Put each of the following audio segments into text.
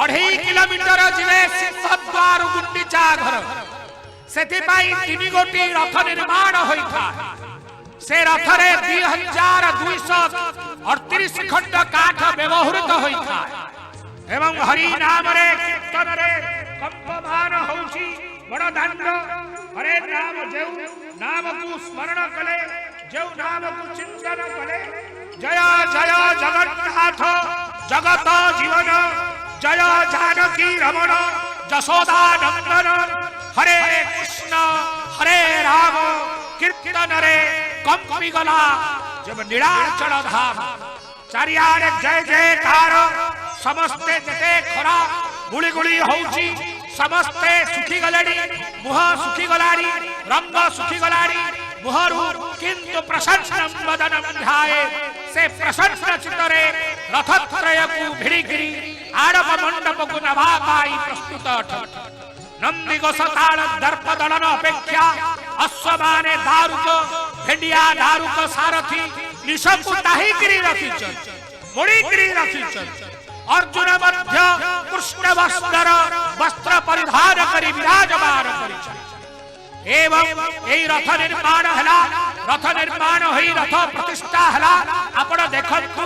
2.5 kilometre ଯିବେ ସିଂହଦ୍ୱାର ଗୁଣ୍ଡିଚା ଘର। ସେଥିପାଇଁ ତିନି ଗୋଟି ରଥ ନିର୍ମାଣ ହୋଇଥାଏ। ସେ ରଥରେ 2238 ଖଣ୍ଡ କାଠ ବ୍ୟବହୃତ ହୋଇଥାଏ ଏବଂ ହରି ନାମରେ କୀର୍ତ୍ତନରେ କମ୍ପମାନ ହଉଛି ବଡ ଦାଣ୍ଡ। ହରେ ନାମ, ଯେଉଁ ନାମକୁ ସ୍ମରଣ କଲେ, ଯେଉଁ ନାମକୁ ଚିନ୍ତନ କଲେ, ଜୟ ଜୟ ଜଗନ୍ନାଥ ଜଗତ ଜୀବନ, ଜୟ ଜାନକୀ ରମଣ ଯଶୋଦା ନନ୍ଦନ, ହରେ କୃଷ୍ଣ ହରେ ରାମ କୀର୍ତ୍ତନରେ କମ୍ପିଗଲା ଯେବେ ନୀଳାଚଳ ଧାମ। ଚାରିଆଡେ ଜୟ ଜୟକାର। ସମସ୍ତେ ଯେତେ ଖରା ଗୁଳି ଗୁଳି ହଉଛି, ସମସ୍ତେ ଶୁଖିଗଲେଣି, ମୁହଁ ଶୁଖିଗଲାଣି, ରଙ୍ଗ ଶୁଖିଗଲାଣି ମୁହଁରୁ, କିନ୍ତୁ ପ୍ରସନ୍ନ ବଦନମ ଧ୍ୟାୟେତ୍। ସେ ପ୍ରସନ୍ନ ଚିତ୍ତରେ ରଥତ୍ରୟକୁ ଭିଡ଼ିକିରି ଆଡ଼ପ ମଣ୍ଡପକୁ ନେବା ପାଇଁ ପ୍ରସ୍ତୁତ ଅଟନ୍ତି। ନନ୍ଦିଘୋଷ ତାଳ ଦର୍ପ ଦଳନ ଅପେକ୍ଷା ଅଶ୍ୱମାନେ ଦାରୁକ ଭେଣ୍ଡିଆ, ଦାରୁକ ସାରଥି ନିଶକୁ ତାହିକିରି ରଖିଛନ୍ତି, ମୋଡ଼ିକିରି ରଖିଛନ୍ତି। ଅର୍ଜୁନ ମଧ୍ୟ କୃଷ୍ଣ ବସ୍ତ୍ରର ବସ୍ତ୍ର ପରିଧାନ କରି ବିରାଜମାନ କରିଛନ୍ତି ଏବଂ ଏଇ ରଥ ନିର୍ମାଣ ହେଲା। ରଥ ନିର୍ମାଣ ହୋଇ ରଥ ପ୍ରତିଷ୍ଠା ହେଲା। ଆପଣ ଦେଖନ୍ତୁ,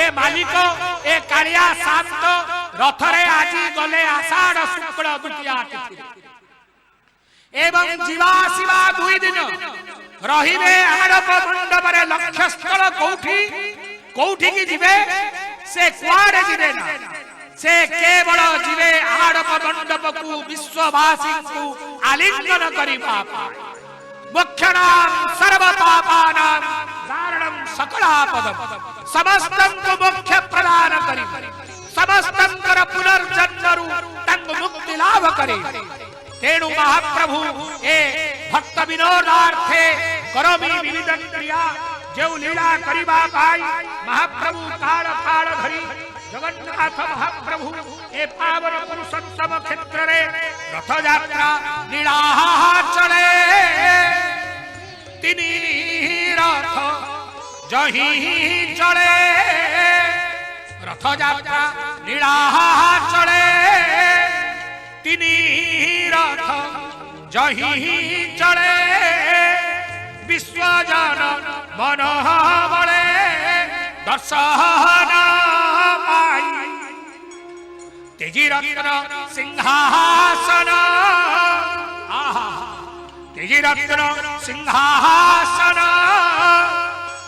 ଏ ମାଲିକ, ଏ କାଳିଆ ସାଆନ୍ତ ରଥରେ ଆଜି ଗଲେ ଆଷାଢ ଶୁକ୍ଳ ଦ୍ୱିତୀୟା ତିଥିରେ ଏବଂ ଯିବା ଆସିବା 2 ଦିନ ରହିବେ ଆଡ଼ପ ମଣ୍ଡପରେ। ଲକ୍ଷ୍ୟସ୍ଥଳ କୋଉଠି? କୋଉଠିକି ଯିବେ ସେ? କୁଆଡେ ଯିବେ ନା, ସେ କେବଳ ଯିବେ ଆଡ଼ପ ମଣ୍ଡପକୁ ବିଶ୍ୱବାସୀଙ୍କୁ ଆଲିଙ୍ଗନ କରିବା ପାଇଁ। ମୋକ୍ଷଣାಂ ସର୍ବ ପାପାନାଂ ଦାରଣଂ ସକଳାପଦମ୍। ସମସ୍ତଙ୍କୁ ମୋକ୍ଷ ପ୍ରଦାନ କରିବେ, ସମସ୍ତଙ୍କର ପୁନର୍ଜନ୍ମରୁ ତାଙ୍କୁ ମୁକ୍ତି ଲାଭ କରିବେ। ତେଣୁ ମହାପ୍ରଭୁ ଏ ଭକ୍ତ ବିନୋଦାର୍ଥେ କରୋମି ବିବିଧ କ୍ରିୟା, ଯେଉଁ ଲୀଳା କରିବା ପାଇଁ ମହାପ୍ରଭୁ କାଳ କାଳ ଧରି ଜଗନ୍ନାଥ ମହାପ୍ରଭୁ ଏ ପାବନ ପୁରୁଷୋତ୍ତମ କ୍ଷେତ୍ରରେ ରଥଯାତ୍ରା ଲୀଳା ଚଳେ। ତିନି ରଥ ଯହିଁ ଚଳେ, ରଥଯାତ୍ରା ଲୀଳା ଚଳେ। ତିନି ରଥ ଯହିଁ ଚଳେ, ବିଶ୍ୱଜନ ମନ ବଳେ ଦର୍ଶନ ପାଇ। ତେଜି ରତ୍ନ ସିଂହାସନ, ଆହା, ତେଜି ରତ୍ନ ସିଂହାସନ,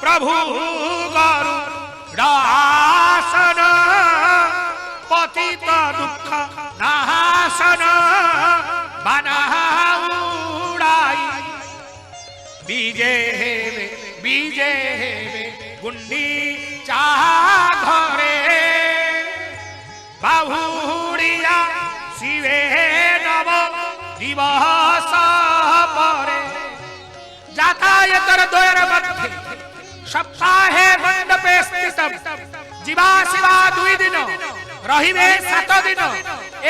ପ୍ରଭୁ ଗରୁଡ଼ାସନ, ପତିତ ଦୁଃଖ ନାଶନ ବାନା ଉଡ଼ାଇ ବିଜେ ହେବେ, ବିଜେ ହେବେ ଗୁଣ୍ଡିଚା ଘରେ। ବାହୁଡ଼ିଆ ଶିବେ ନବ ଦିବସ ପରେ। ଯାତାୟାତର ଦ୍ୱୟର ମଧ୍ୟେ ସପ୍ତାହେ ମଣ୍ଡପେ ସ୍ଥିତ, ଯିବା ଆସିବା 2 ଦିନ, ରହିବେ 7 ଦିନ।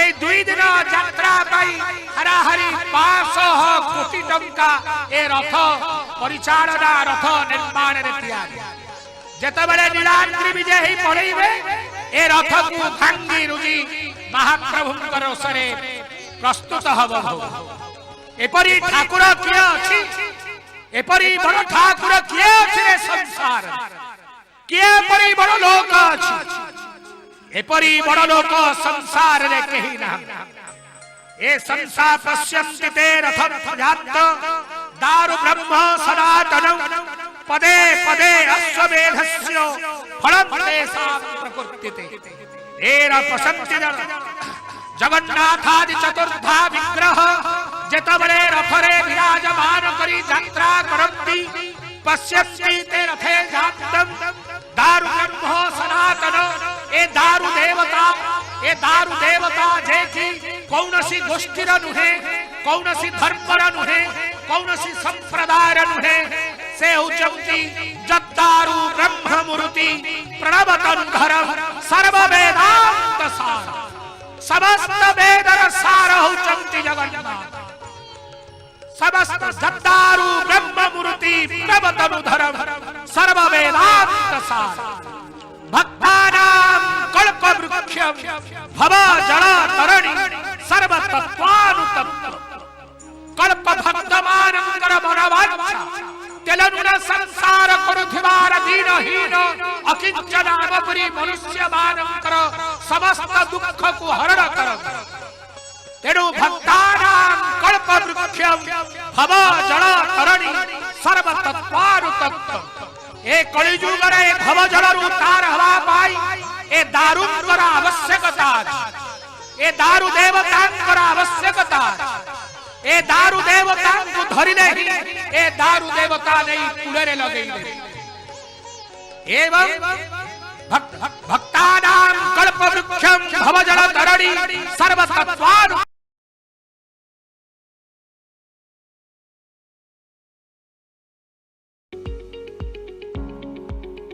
ଏଇ 2 ଦିନ ଯାତ୍ରା ପାଇଁ ହାରାହାରି 500 କୋଟି ଟଙ୍କା ଏ ରଥ ପରିଚାଳନା, ରଥ ନିର୍ମାଣରେ ତିଆରି। ଯେତେବେଳେ ନୀଳାଦ୍ରି ବିଜେ ହେଇ ପଳେଇବେ, ଏ ରଥକୁ ଭାଙ୍ଗି ରୁଜି ମହାପ୍ରଭୁଙ୍କ ରୋଷରେ ପ୍ରସ୍ତୁତ ହବ ଭୋଗ। ଏପରି ଠାକୁର କିଏ ଅଛି? ଏପରି ବଡ ଠାକୁର କିଏ ଅଛି ରେ ସଂସାର? କିଏ ଏପରି ବଡ ଲୋକ ଅଛି? ଏପରି ବଡ ଲୋକ ସଂସାରରେ କେହି ନାହାନ୍ତି। ଏ ସଂସାର ପଶ୍ୟନ୍ତି ତେ ରଥ ଜାତ ଦାରୁ ବ୍ରହ୍ମ ସନାତନ ପଦେ ପଦେ ଅଶ୍ୱମେଧସ୍ୟ ଫଳಂ ତେଷାଂ ପ୍ରକୃତିତେ। ଏର ପଶନ୍ତି ଜଗନ୍ନାଥାଦି ଚତୁର୍ଦ୍ଧା ବିଗ୍ରହ ଯେତେବେଳେ ରଥରେ ବିରାଜମାନ କରି ଯାତ୍ରା କରନ୍ତି, ପଶ୍ୟନ୍ତି ତେ ରଥେ ଜାତಂ ଦାରୁ ବ୍ରହ୍ମ ସନାତନ। ଏ ଦାରୁ ଦେବତା, ଏ ଦାରୁ ଦେବତା ଯେ କି କୌଣସି ଗୋଷ୍ଠୀର ନୁହେଁ, କୌଣସି ଧର୍ମର ନୁହେଁ, କୌଣସି ସମ୍ପ୍ରଦାୟର ନୁହେଁ, ସେ ହେଉଛନ୍ତି ଯଦ୍ଦାରୁ ବ୍ରହ୍ମ ମୂର୍ତ୍ତି ପ୍ରଣବତନ୍ଧର ସର୍ବ ବେଦାନ୍ତ ସାର। ସମସ୍ତ ବେଦର ସାର ହେଉଛନ୍ତି ଜଗନ୍ନାଥ। ସମସ୍ତ ଯଦ୍ଦାରୁ ବ୍ରହ୍ମ ମୂର୍ତ୍ତି ପ୍ରଣବତନୁଧର ସର୍ବ ବେଦାନ୍ତ ସାର ଭକ୍ତାନାಂ କଳ୍ପ ବୃକ୍ଷ ଭବ ଜଳ ତତ୍ତ୍ୱାନୁତତ୍ତ୍ୱ। କଳ୍ପ ଭକ୍ତମାନଙ୍କର ମନବାଞ୍ଛା, ତେଲ ଲୁଣ ସଂସାର କରୁଥିବାର ଦୀନହୀନ ଅକିଞ୍ଚନ ଆମ ପରି ମନୁଷ୍ୟମାନଙ୍କର ସମସ୍ତ ଦୁଃଖକୁ ହରଣ କରନ୍ତି। ତେଣୁ ଭକ୍ତାନାଂ କଳ୍ପ ବୃକ୍ଷ ଭବ ଜଳ ତରଣୀ ସର୍ବ ତତ୍ତ୍ୱାନୁତତ୍ତ୍ୱ। ଏ କଳିଯୁଗରେ ଏ ଭବ ଜଳରୁ ଉଦ୍ଧାର ହେବା ପାଇଁ ଏ ଦାରୁଙ୍କର ଆବଶ୍ୟକତା ଅଛି, ଏ ଦାରୁ ଦେବତାଙ୍କର ଆବଶ୍ୟକତା ଅଛି। ଏ ଦାରୁ ଦେବତାଙ୍କୁ ଧରିଲେ ହିଁ ଏ ଦାରୁ ଦେବତା ନେଇ କୂଳରେ ଲଗେଇ ଦେବେ। ଏବଂ ଭକ୍ତାନାଂ କଳ୍ପ ବୃକ୍ଷಂ ଭବ ଜଳ ତରଣୀ ସର୍ବ ତତ୍ତ୍ୱାନୁତତ୍ତ୍ୱ।